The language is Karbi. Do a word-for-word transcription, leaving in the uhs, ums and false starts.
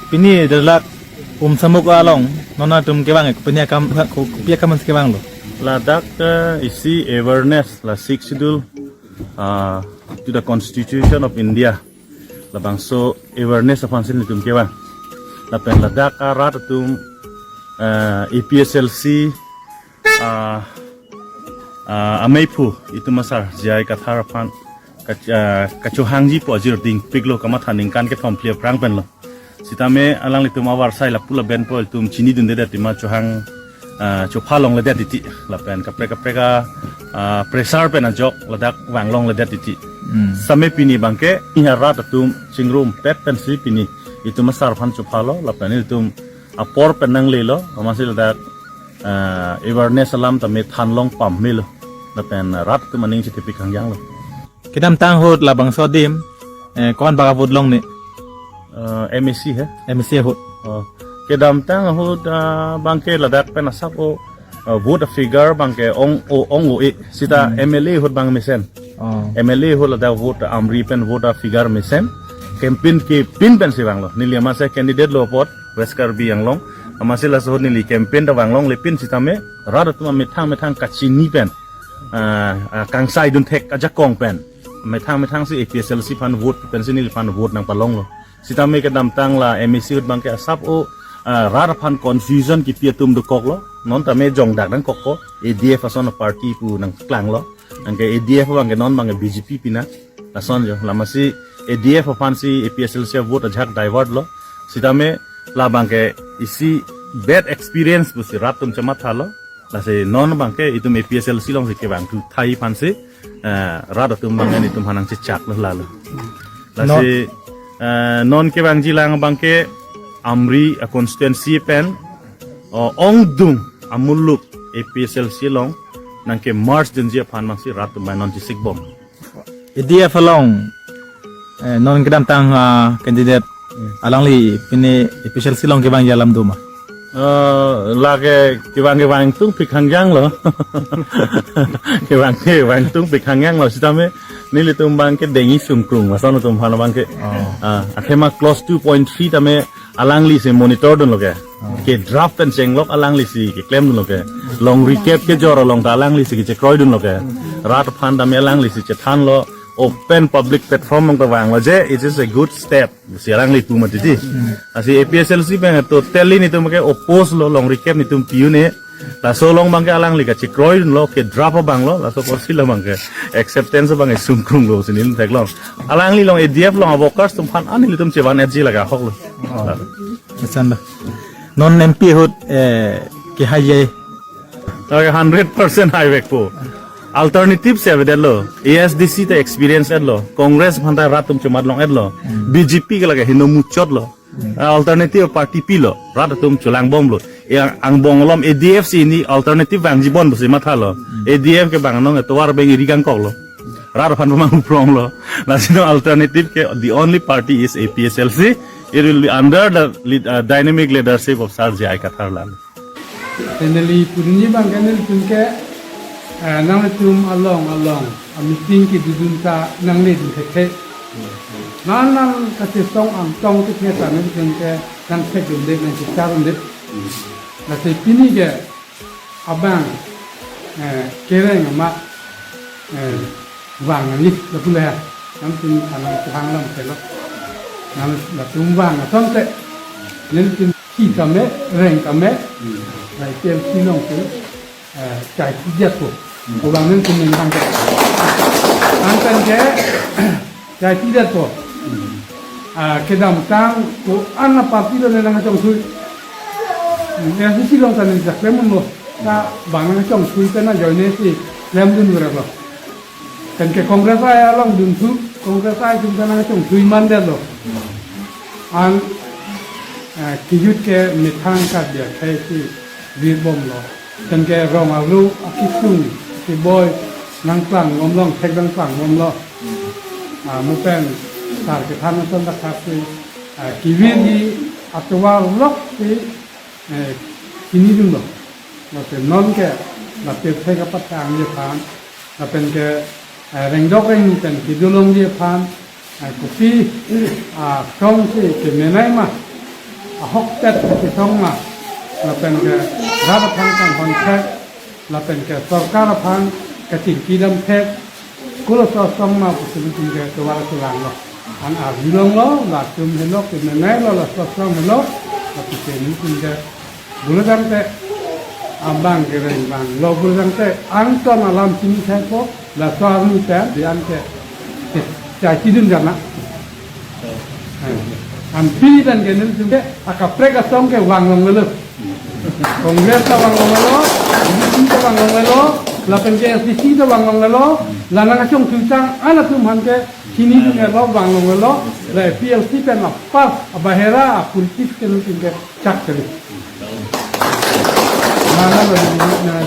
Pini derlak Umsamuk along non atum kevang, pini akam, kopi akam si kevanglo? Ladak, eh, isi awareness la Sixth Schedule, ah, to the Constitution of India. Labangso awareness aphan si nelitum kevang. Lapen ladak arat atum, eh, A P H L C, ah, ah, ameiphu itum asar J I Kathar aphan kach-, ah, kachohangjipo, ajir dingpiklo, kamatha ningkan kethom phli aphrang penlo. Sitame alanglitum avarsai lapu labenpo itum chinidundedet, tima chohang, ah, chopha longledet titi. Lapen kaprek kaprek a, ah, pressure pen ajok ladak vanglongledet titi. Hmm. Sitame pini abangke, iha rat atum chingrumpet pensi pini itum asar aphan chophalo, lapen itum apor pen nanglelo, amatsi ladak, ah, awareness alam tame thanlong pamelo. Lapen rat atum aning chitipik hangyanglo. Kedamtang ahut labangso adim, eh, ko-an bak a-vote long ne? Eh, M A C he? M A C ahut. Oh. Kedamtang ahut, ah, abangke ladak pen asap o, ah, vote a-figure abangke ong o, ong o e. Sita Hmm. M L A ahut abang mesen. Oh. M L A ahut ladak vote Amri pen vote a-figure mesen. Campaign kepin pensi vanglo. Neli amatsi candidate lo apot West Karbi Anglong. Amatsi laso ahut neli campaign ta vanglongle pin sitame rat atum amethang methang kachini pen, ah, ah, kangsaidun thek ajakong pen, methang methang si A P H L C aphan vote pensi neliphan vote nangpalonglo. Sitame kedamtang la M A C ahut abangke asap o, ah, rat aphan confusion kipi atum dokoklo. Non tame jongdak nangkokpo, A D F ason party pu nangklanglo. Anke A D F abangke non abangke B J P pina. Lason jo, lasi A D F aphan si A P H L C vote ajahak divert lo. Sitame labangke isi bad experience pusi rat atum chemathalo. Lasi non abangke itum A P H L C alongsi kevangthu thai aphan si, eh, rat atum abangke itum aphan nangchechaklo lalo. Lasi, eh, non kevangjilang abangke Amri a-constituency pen, o, ongdung amuluk A P H L C along nangke-merge dunji aphan abangsi rat atum abang non chesikbom. A D F along, eh, non kedamtang, ah, candidate Hmm. alangli pini A P H L C along kevangji alam doma? Eh, lake kevang kevangtungpik hangyanglo. Kevang kevangtungpik hangyanglo. Sitame nelitum abangke dengji sungkrung. Lason atum aphan abangke. Oh. Ah, athema clause two point three tame alanglisi monitor dunlo ke. Oh. Ke draft pen chenglok alanglisi keklem dunlo ke. Long recap kejor along ta alanglisi kechekroi dunlo ke. Rat aphan tame alanglisi chethanlo. Open public platform along ta vanglo je, it is a good step. Si alangli pu mati di. Lasi A P H L C abang totally netum ke oppose lo, long recap netum pi un-e. Laso along abangke alangli kachekroi dunlo, ke draft abang lo, laso apotsi labangke acceptance abangke sungkrunglo si nelitum theklong. Alangli along A D F along a-workers atum aphan an nelitum chevan-etji lake ahoklo. Oh. Lason lo. Non M P ahut, eh, kehai ye. Lake hundred percent haivekpo. Alternative si avedetlo. A S D C ta experience-etlo. Congress aphan ta rat atum chomatlong-etlo. Hmm. B J P ke lake heno muchotlo. Hmm. Ah, alternative party pilo. Rat atum cholangbomlo. Yang angbong along A D F si ni alternative vangjibom pusi mathalo. Hmm. A D F kevang anong etovar abang iri kangkoklo. Rat aphan pamang upronglo. Lasi non alternative ke the only party is A P H L C. It will be under the lead, uh, dynamic leadership of Sir J I Kathar lal. Te neli pudunji abangke nelitum ke, eh, nanglitum along along a-meeting kedodun ta nangledun thekthe. Nan nan kachesong angtong thekthe ta nelitum ke nangthekdunde, nangchecharunde. Lasi pini ke abang, eh, kereng amat, eh, vang nangji lapu le ha. Nangtum kanang tuhang lam kelo. Nang latum vang asonte. Nelitum ki kame, reng kame. Hmm. Lai tel silong ke, eh, chai tijat ko. Hmm. Ko vang nelitum nang ke. Angkan ke, chai tijat ko. Hmm. Ah, kedamtang ko-an a-party lo ne nangchongthui. Hmm, A S D C along ta neli ta klem unlo. Ta bang nangchongthui pen ajoine si klemdun verlo. Pen ke Congress ai along dunthu, Congress ai atum ta nangchongthui mandetlo. An, eh, kejut ke methang kat dia khai si virbomlo. Pen ke rong arlo akisung keboi nangklangbomlo, thek nangklangbomlo. Ah, mo pen Sar kethan ason dak hasi, ah, kevirji atovar lok si, eh, chinidunlo. Lapen non ke la pirthe kapathangji aphan, lapen ke, eh, rengdok rengni pen kedolongji aphan, eh, kopi, ah, asong si kemenei ma, ahokpet kesong ma, lapen ke rat aphan kanghon thek, lapen ke sorkar aphan kachingki dam thek, kolo asong ma pusi nelitum ke tovar kelanglo. An arjulonglo, latum helo, kemeneilo, laso asong helo, lapusi nelitum ke bule tangte, abang kereng abang lo bule tangte, angton alam chini thekpo, laso arni pen, di an ke, ke, chai chidun jana. Eh, an pini pen ke nelitum ke, akaprek asong ke vanglonglelo. Congress ta vanglonglelo, B J P ta vanglonglelo, lapen ke N C P ta vanglonglelo, la nangkachongthu tang, an atum aphan ke, chinidunlo vanglonglelo, la A P H L C pen apar, abahera, apolitics ke nelitum ke chak kali. Mana lo, na, na,